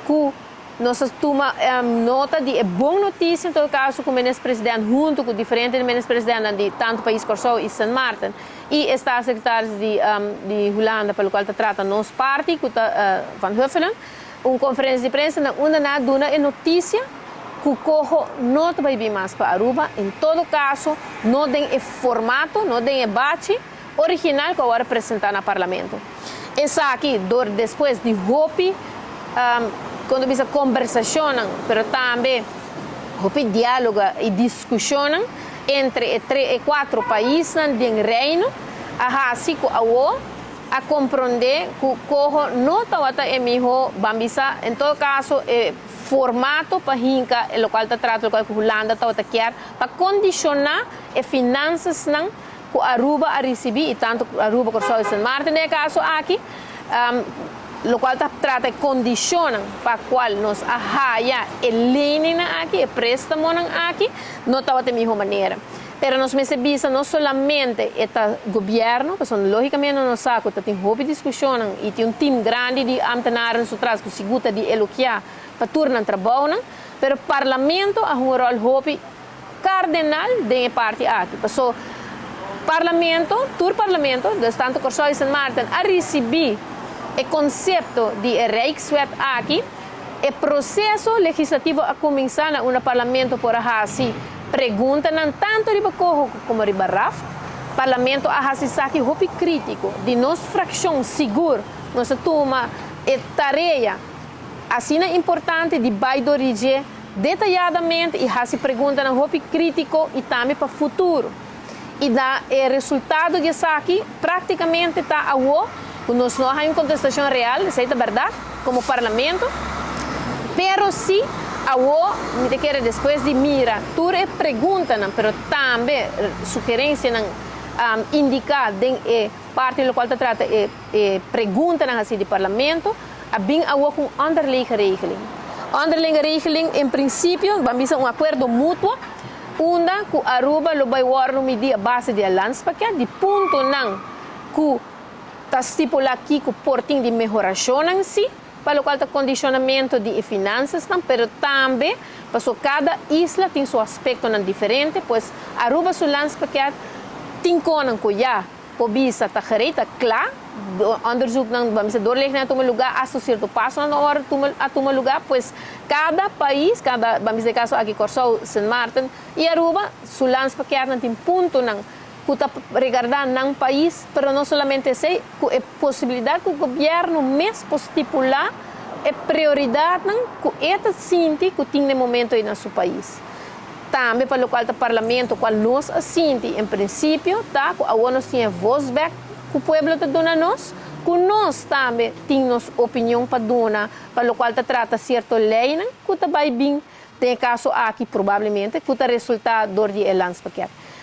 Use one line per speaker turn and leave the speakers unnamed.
Ku nos a tuma nota di e bon notisia, en todo kaso, ku minister president huntu ku diferente minister presidentnan di tantu pais Kòrsou i Sint Maarten i e staatssecretaris di Hulanda pa lokual ta trata nos parti ku ta Van Huffelen, un konferensia di prensa na unda nan a duna e notisia ku Coho no ta bai bin mas pa Aruba, en todo kaso no den e formato, no den e bachi original ku a wòrdu presentá na Parlamento. Esaki dor despues di hopi, kon ta bisa, kombersashonnan, pero tambe hopi diálogo i diskushonnan entre e tre e kuatro paisnan den Reino a hasi ku awo a komprondé ku Coho no tabata e mihó, ban bisa, en todo kaso e formato pa hinka e lokual ta trata lokual ku Hulanda tabata kier pa kondishoná e finansasnan ku Aruba a risibí i tantu Aruba, Kòrsou i Sint Maarten den e kaso aki, lokual ta trata e kondishonnan pa kual nos a haya e leningnan aki, e préstamonan aki, no tabata e mihó manera. Pero nos mester bisa no solamente e ta gobièrnu, pasobra lógikamente nos sa ku ta tin hopi diskushonnan i tin un tim grandi di ámtenaren su tras ku sigur ta di elogiá pa tur nan trabounan, pero Parlamento a hunga ròl hopi cardenal den e parti aki. Paso Parlamento, tur Parlamento, dus tanto Corsou y Sint Maarten a ricibi e concepto di e Rijkswet aki. E proceso legislativo a cuminsa na unda Parlamento por a haci preguntanan tanto riba coho como riba raft. Parlamento a haci esaki hopi critico. Di nos fraccion sigur nos a tuma e tarea asina importante di bay door di dje detayadamente i hasi preguntanan hopi krítiko i tambe pa futuro. I na e resultado di esaki práktikamente ta awo ku nos no a haña un kontestashon real, esei ta bèrdat, komo Parlamento, pero sí awo mi ta kere despues di mira tur e preguntanan pero tambe sugerensianan indiká den e parti lokual ta trata e E preguntanan hasi di Parlamento a bin awo ku un onderlinge regeling. Onderlinge regeling en prinsipio ban bisa un akuerdo mutuo unda ku Aruba lo bai wòrdu midí a base di e landspakket, di puntonan ku ta stipulá kiko por tin di mehorashonnan si pa lokual ta kondishonamentu di e finansasnan, pero tambe pasobra kada isla tin su aspektonan diferente, pues Aruba su landspakket tin konan ku ya Por bisa ta gereed, ta kla. Onderzoeknan, ban bisa doorlichtingen a tuma lugá, hasta sierto pasonan a wòrdu tuma, a tuma lugá. Pues kada pais, kada, ban bisa e kaso aki Kòrsou, Sint Maarten i Aruba, su landspakketnan tin puntonan ku ta regardá nan pais, pero no solamente esei, ku e posibilidat ku gobièrnu mes por stipulá e prioridatnan ku e ta sinti ku tin na e momento ei na su pais. Tambe pa lokual ta Parlamento kual nos a sinti en prinsipio ta ku awor nos tin e vos bek ku pueblo ta duna nos, ku nos tambe tin nos opinion pa duna pa lokual ta trata sierto leinan ku ta bai bin den e kaso aki probablemente ku ta resulta dor di e landspakket.